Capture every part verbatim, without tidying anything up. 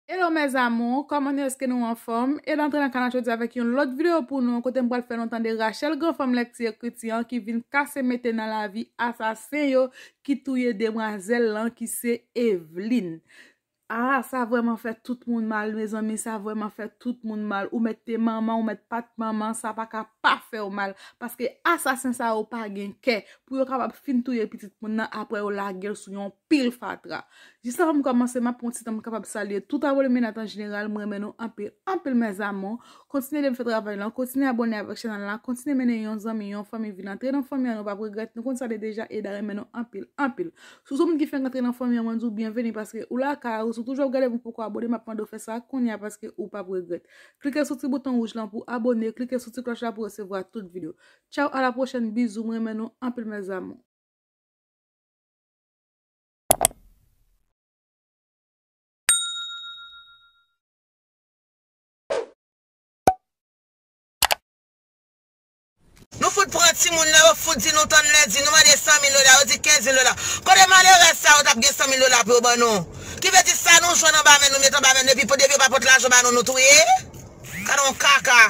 Hello mes amours, kòman nou, èske nou anfòm? E n antre nan kanal jodi avèk yon lòt videyo pou nou, kote m pral fè nou tande Rachel Granfanm Lekti Ekriti an ki vin kase mete nan lavi asasen yo ki touye demwazèl lan ki se Evelyne. Ah, sa vrèman fè tout moun mal, mezanmi, sa vrèman fè tout moun mal. Ou mèt te manman, ou mèt pa t manman, sa pa ka pa fè w mal. Paske asasen sa yo pa gen kè pou yo kapab fin touye pitit moun nan, apre yo lage l sou yon pil fatra. Jis avan m kòmanse, m ap pran ti tan m kapab salye tout abone m yo nèt an jeneral, m renmen nou anpil, anpil mes amours. Kontinye ede m fè travay lan, kontinye abone avèk chanèl la, kontinye mennen yon zanmi, yon fanmi vin antre nan fanmi an, nou p ap regrèt, nou konn sa de deja, Eda renmen nou anpil, anpil. Si w se moun ki fenk antre nan fanmi an, mwen di w byenveni paske ou lakay ou, si w toujou ap gade m ou poko abone, m ap mande w fè sa kounye a paske ou p ap regrèt. Klike sou ti bouton wouj lan pou abone, klike sou ti klòch la pou resevwa tout videyo. Tchao, à la prochaine, bizou, m renmen nou anpil mes amours. Nou fout pran timoun nan, yo fout di nou tann lendi, nou mande san mil dola, yo di kenz mil dola. Kote malerèz sa yo t ap gen san mil dola pou yo ban nou? Ki vle di sa nou jwenn anba men nou, met anba men nou, depi, depi yo pa pot lajan ba nou, nou touye? Gade yon kaka.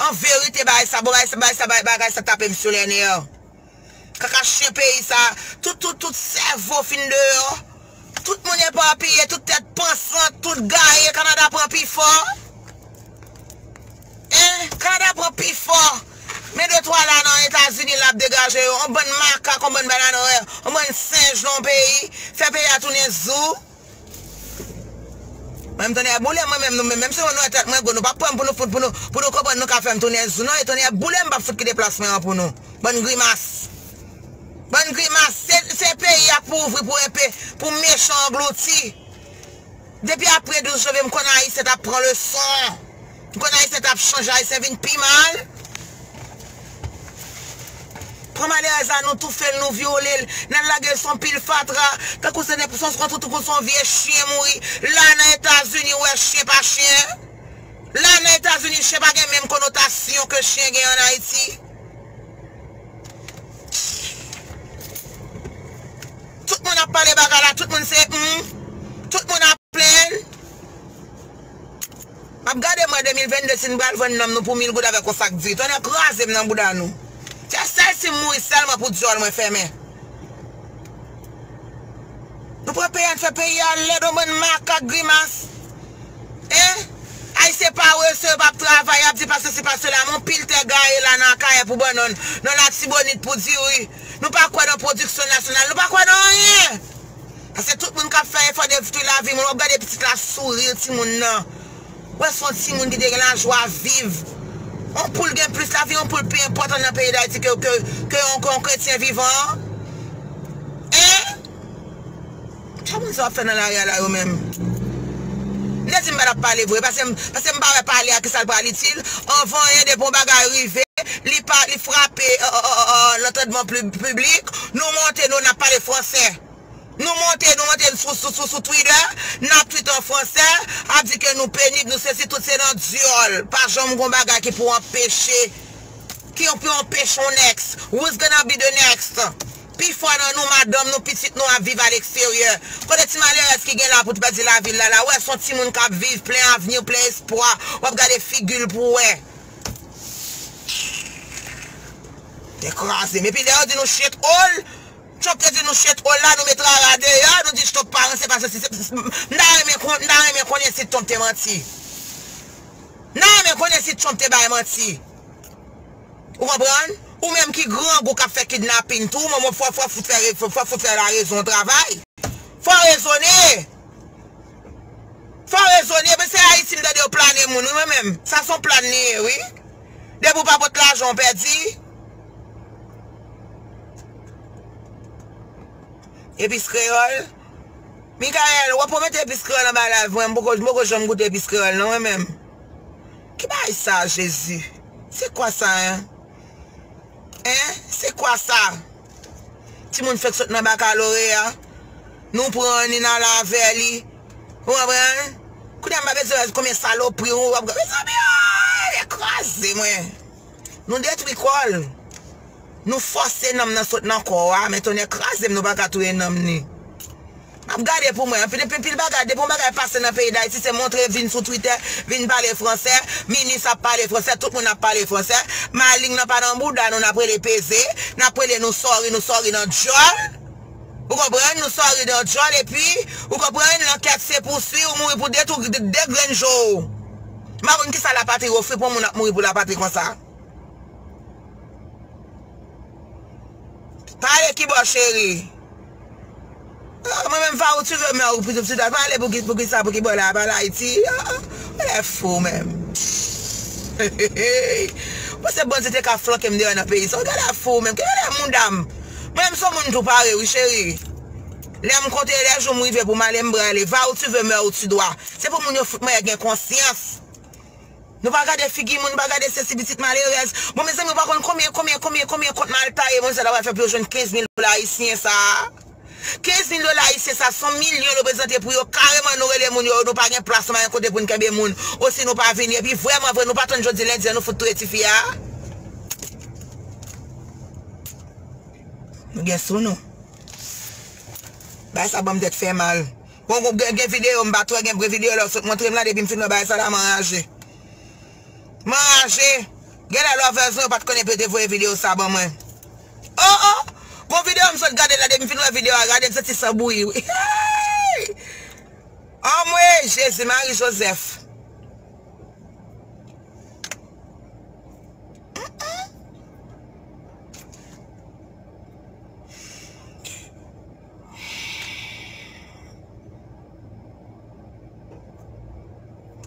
An verite, bagay sa, bon, bagay sa, bagay sa, bagay, bagay sa tape m sou lè nè. Kaka chen peyi sa, tout, tout, tout sèvo fin deyò. Tout moun epapiye, tout tèt pansan, tout gaye, Kanada pran pi fò. Hein? Kanada pran pi fò. Men de twa la nan Etazini la ap degaje yo. On bann makak, on bann bananwè, on bann senj nan yon peyi. Fè peyi a tounen zou. Mwen, m tonnè boule, mwen menm, nou menm, menm si nou wè tèt mwen gwo, nou p ap pran m pou nou fout, pou nou, pou nou konprann nou ka fè m tounen zou. Non, e tonnè boule, m p ap fout kite plas mwen an pou nou. Bann grimas. Bann grimas. Se, se peyi a pou ouvri, pou enpe, pou mechan anglouti. Depi apre douz janvye, m konn Ayisyen t ap pran leson. M konn Ayisyen t ap chanje, Ayisyen vin pi mal. Pran malerèz la, nou toufe l, nou vyole l, n al lage l sou yon pil fatra, tankou se nenpòt, tankou se yon vye chen mouri. La nan Etazini, ou wè chen pa chen. La nan Etazini, chen pa gen menm konotasyon ke chen gen ann Ayiti. Tout moun ap pale bagay la, tout moun se hmm, tout moun ap plenn. M ap gade mwen de mil venn de si n pral vann nanm nou pou mil goud avèk yon sak diri. Tonnè kraze m nan bouda nou. Se sèl si m mouri sèlman pou dyòl mwen fèmen. Nou pran peyi a, n fè peyi a lèd, yon bann makak grimas. Hein? Ayisyen parese, yo p ap travay, y ap di pa sesi, pa sela, men yon pil tè gaye la nan Akayè pou bannann, nan Latibonit pou diri. Nou pa kwè nan pwodiksyon nasyonal, nou pa kwè nan anyen. Paske tout moun k ap fè efò detwi lavi moun, w ap gade pitit la souri timoun nan. Ou wè se yon timoun ki te gen lajwa viv. Yon poul gen plis lavi, yon poul pi enpòtan nan peyi Dayiti ke, ke, ke yon, ke yon kretyen vivan an. Hein? Sa moun sa yo ap fè nan lari a la yo menm? M te di m pa t ap pale vre, paske m, paske m pa wè pale a kisa l pral itil. Anvan anyen, depi yon bagay rive, li pa, li frape, euh, euh, euh, euh, lantèdman pli-, piblik, nou monte, nou, n ap pale fransè. Nou monte, nou monte sou, sou, sou, sou Twitter, n ap tweet an fransè, ap di ke nou penib, nou sesi, tout se nan dyòl. Pa janm gon bagay ki pou anpeche, ki pou anpeche yon next. Who's gonna be the next? Pifò nan nou, madanm nou, pitit nou ap viv aleksteryè. Kote ti malerèz ki gen la pou t pèdi lavi l la, la, ou wè se yon timoun k ap viv, plen avni, plen espwa. W ap gade figi l pou w wè. Te kraze m. Epi lè yo di nou shit hole, Trump te di nou shit hole la, nou met rara deyò, nou di Trump pa ranse, pa sesi, se, se, m ta renmen kon-, m ta renmen konnen si Trump te manti. M ta renmen konnen si Trump te bay manti. Ou konprann? Ou menm ki grangou k ap fè kidnapin tou, mwen, mwen, fò, fò fout fè re-, fò, fò fout fè larezon travay. Fò rezone. Fò rezone, men se Ayiti m tande yo plane moun, wi, mwen menm. Sa se yon plan li ye, wi. Depi w pa pot lajan, w pèdi. Epis kreyòl. Michael, w ap pwomete epis kreyòl anba live mwen, m poko, m poko janm goute epis kreyòl, non, mwen menm. Ki bagay sa, Jezi? Se kwa sa, en? Hein? Se kwa sa? Timoun fèk sot nan bakaloreya. Nou pran li, n al avè li. Ou konprann? Kounye a m pa bezwen wè konbyen salopri ou ap, mezanmi, ah, e kraze mwen. Nou detwi kò l. Nou fòse nanm nan sot nan kò a, men tonnè kraze m, nou pa ka touye nanm ni. M ap gade pou mwen, anpil, anpil, anpil bagay, depi yon bagay pase nan peyi Dayiti, se montre vin sou Twitter, vin pale fransè, minis ap pale fransè, tout moun ap pale fransè, malin nan pa nan bouda nou, n ap rele peze, n ap rele nou sòri, nou sòri nan djòl. Ou konprann? Nou sòri nan djòl, epi, ou konprann, lankèt se pouswi, ou mouri pou de tou, de, de grenn je w. M pa konn kisa lapatri ofri pou yon moun ap mouri pou lapatri konsa. Pale kibò cheri. Ah, mwen menm, va où tu veux, mais où tu dois. Pale pou ki, pou kisa, pou kibò la, pale Ayiti. Ah, ah, ou lè fou menm. Mwen se bandi te ka flanke m deyò nan peyi sa. Ou genlè fou menm. Ki genlè mouda m. Mwen menm se yon moun tou pare, wi, cheri. Lè m konte, lè jou m rive pou m ale, m prale. Va où tu veux, mais où tu dois. Se pou moun yo fout mwen gen konsyans. Nou pa gade figi moun, nou pa gade sesi pitit malerèz. Bon, mezanmi, ou pa konn konbyen, konbyen, konbyen, konbyen kont m al taye moun sa la pral fè pou yo jwenn kenz mil dola ayisyen sa a. Kenz mil dola ayisyen sa, se yon milyon yo prezante pou yo. Kareman, nou rele moun yo, nou pa gen plas, nou pa gen kote pou n kenbe moun. Osi, nou pa vini. Epi, vrèman vre, nou pa tann jodi lendi an, nou fout touye tifi a. Nou gen sou nou. Bagay sa ban m tèt fè mal. Bon, bon, gen, gen videyo, m pa t wè, gen vre videyo lè w sot montre m la, depi m fin wè bagay sa la, m anraje. M anraje. Genlè lovers mwen yo pa t konnen pou yo te voye videyo sa ban mwen. Oh, oh! Gon videyo m sot gade la, depi m fin wè videyo a, gade m santi san bouyi, wi. Hey! Anmwe, Jezi, Mari Jozèf.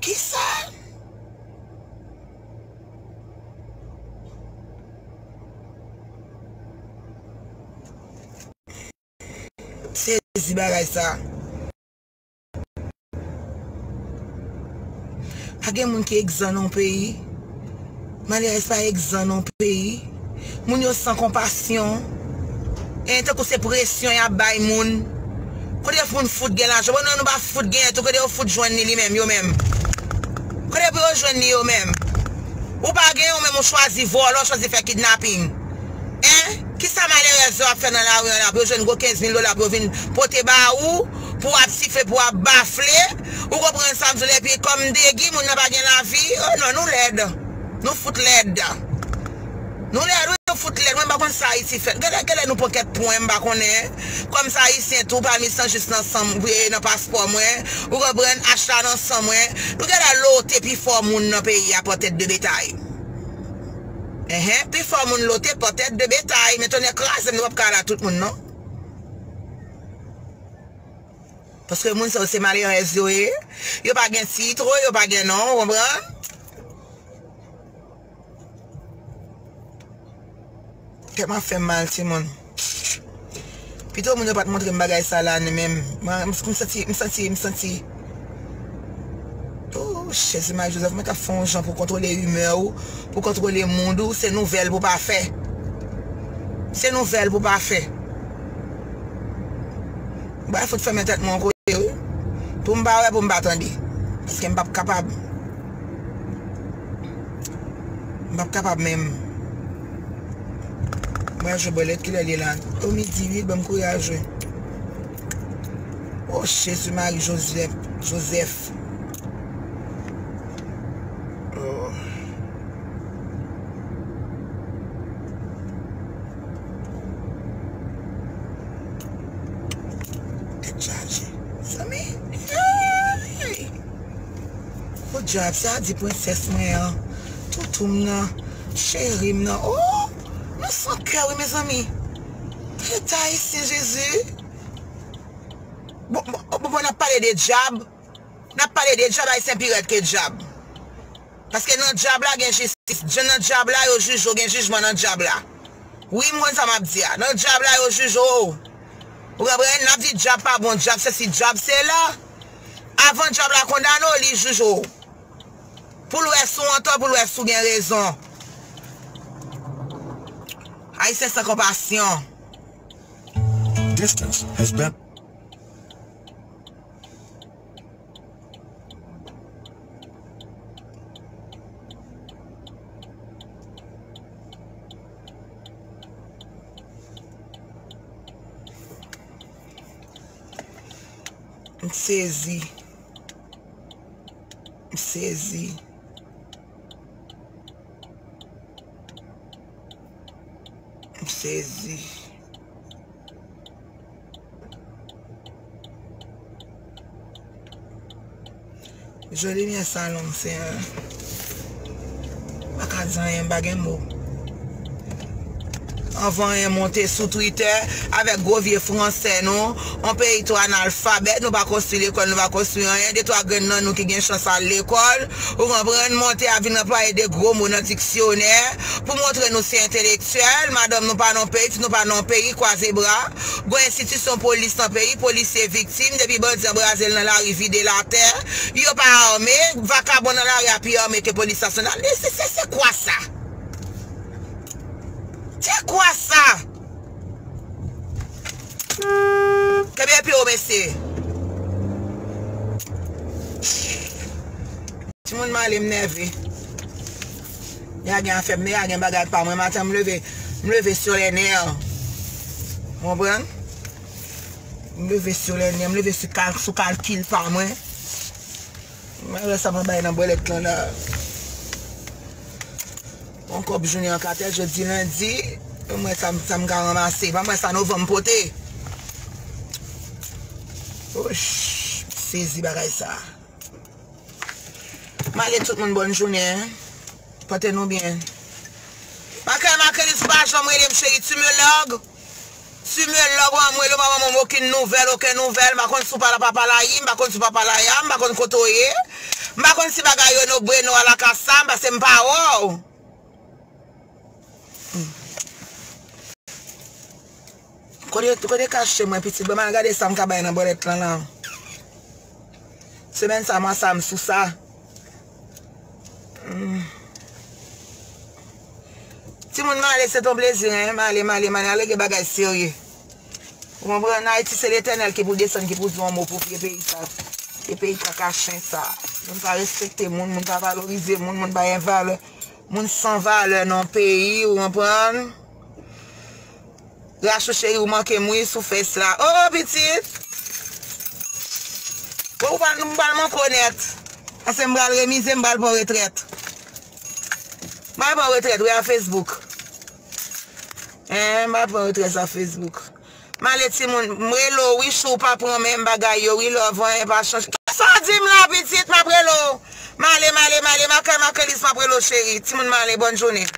Kisa? Sezi bagay sa. Pa gen moun ki egzan nan yon peyi. Malerèz pa egzan nan yon peyi. Moun yo san konpasyon. E tankou se presyon y ap bay moun. Kote moun fout gen lajan? Bon, non, nou pa fout genyen tou. Kote yo fout jwenn li, li menm, yo menm? Kote pou yo jwenn li, yo menm? Ou pa genyen, ou menm, ou chwazi vòlè, ou chwazi fè kidnaping. Hein? Kisa malerèz yo ap fè nan lari an la pou yo jwenn gwo kenz mil dola pou yo vin pote ba ou, pou w ap sifle, pou w ap bafle? Ou konprann sa m di w la? Epi kòm degi, moun nan pa gen lavi. Oh non, nou lèd. Nou fout lèd. Nou lèd, wi, nou fout lèd. Mwen, m pa konn sa Ayiti fèt. Genlè, genlè nou pran kèk pwen, m pa konnen. Kòm sa Ayisyen tou, palmi san jis nan san m, nan paspò mwen. Ou konprann? H la nan san mwen. Nou genlè lote pi fò moun nan peyi a pa tèt de betay. Enhen, pi fò moun lote pa tèt de betay. Men tonnè kraze m, nou p ap ka al a tout moun, non. Paske moun sa yo se malerèz yo ye. Yo pa gen tit, yo pa gen non, ou konprann? Tèt mwen ap fè m mal, timoun. Pito moun yo pa t montre m bagay sa la, ni menm. Mwen, m, m santi, m santi, m santi. Oh, Jezi, Mari Jozèf, mwen t ap fè yon jan pou kontwole imè w, pou kontwole mood ou, se nouvèl pou pa fè. Se nouvèl pou pa fè. Bay fout fèmen tèt mwen kote, wi. Pou m pa wè, pou m pa tande. Paske m p ap kapab. M p ap kapab menm. Mwen jwe bòlèt, kilè l ye la? O midi, wi, ban m kouri al jwe. O Jezi, Mari Jozèf, Jozèf. Oh. Tèt chaje. Zanmi. Hey! Podyab, sa di prensès mwen an. Toutou m nan. Cheri m nan. Oh! Nou san kè, wi, mezanmi. Tèt ayisyen, Jezi. Bon, bon, bon, bon, n ap pale de dyab. N ap pale de dyab, ayisyen pi rèd ke dyab. Paske nan dyab la gen jistis. Nan dyab la, yo jije w, gen jijman nan dyab la. Wi, m konn sa m ap di a. Nan dyab la, yo jije w. Ou konprann? N ap di dyab pa bon, dyab sesi, dyab sela. Avan dyab la kondane w, li jije w. Pou l wè si w antò, pou l wè si w gen rezon. Ayisyen san konpasyon. Distance has been M sezi. M sezi. Sezi. Jodi limyè sa long, Senyè. M pa ka di anyen, m pa gen mo. Anvan anyen monte sou Twitter avèk gwo vye fransè nou, yon peyi tou analfabèt, nou pa konstwi lekòl, nou pa konstwi anyen, de twa grenn nan nou ki gen chans al lekòl, ou konprann, monte ap vin anplwaye de gwo mo nan diksyonè pou montre nou se entelektyèl, madanm nou pa nan peyi, pitit nou pa nan peyi, kwaze bra, gon enstitisyon polis nan peyi, polisye viktim, depi bandi anbraze l nan lari, vide l atè, yo pa ame, vakabon nan lari a pi ame ke polis nasyonal. Se, se, se kwa sa? Se kwa sa? Kenbe pye w, mesye. Timoun, m ale, m nève. Nèg la gen afè m, nèg la gen bagay pa mwen. Maten, m leve, m leve sur les nerfs. Ou konprann? M leve sur les nerfs, m leve sou kal-, sou kalkil pa mwen. Mwen wè sa mwen bay nan bòlèt lan la. Yon kòb jounen an katè, jodi lendi, mwen sa, sa m ka ranmase. Pa mwen sa novanm pote. Ouch, sezi bagay sa. M ale tout moun bòn jounen. Pòte nou byen. Makèl, Makèlis, pa janm rele m cheri, tu me log. Tu me log, w anmwele, w pa ban m okenn nouvèl, okenn nouvèl. M pa konn si w pa la, pa pa la, m pa konn si w pa pa la, m pa konn kote w ye. M pa konn si bagay yo nou bweno a la kasa, paske m pa wè w. Kote, kote kache mwen, pitit? Ban m al gade sa m ka bay nan bòlèt lan, lan. Semèn sa, mwa sa, m sou sa. Hmm. Timoun, m ale, se ton plezi, en. M ale, m ale, m ale, al regle bagay serye. Ou konprann? Ayiti, se Letènèl ki pou desann, ki pou di yon mo pou vye peyi sa. Vye peyi kaka chen sa. Moun pa respekte moun, moun pa valorize moun, moun pa gen valè. Moun san valè nan peyi, ou konprann? Rachou cheri, ou manke m wi sou fès la. Oh, pitit! Bon, ou pral, m pral manke w nèt. Paske m pral remize, m pral pran retrèt. M pral pran retrèt, wi, a Facebook. Hein, m pral pran retrèt sa Facebook. M ale timoun, m rele w wi, si w pa pran menm bagay yo wi, love, anyen pa chanje. Sa w di m la, pitit, m ap rele w. M ale, m ale, m ale, Makèl, Makèlis, m ap rele w cheri. Timoun, m ale, bòn jounen.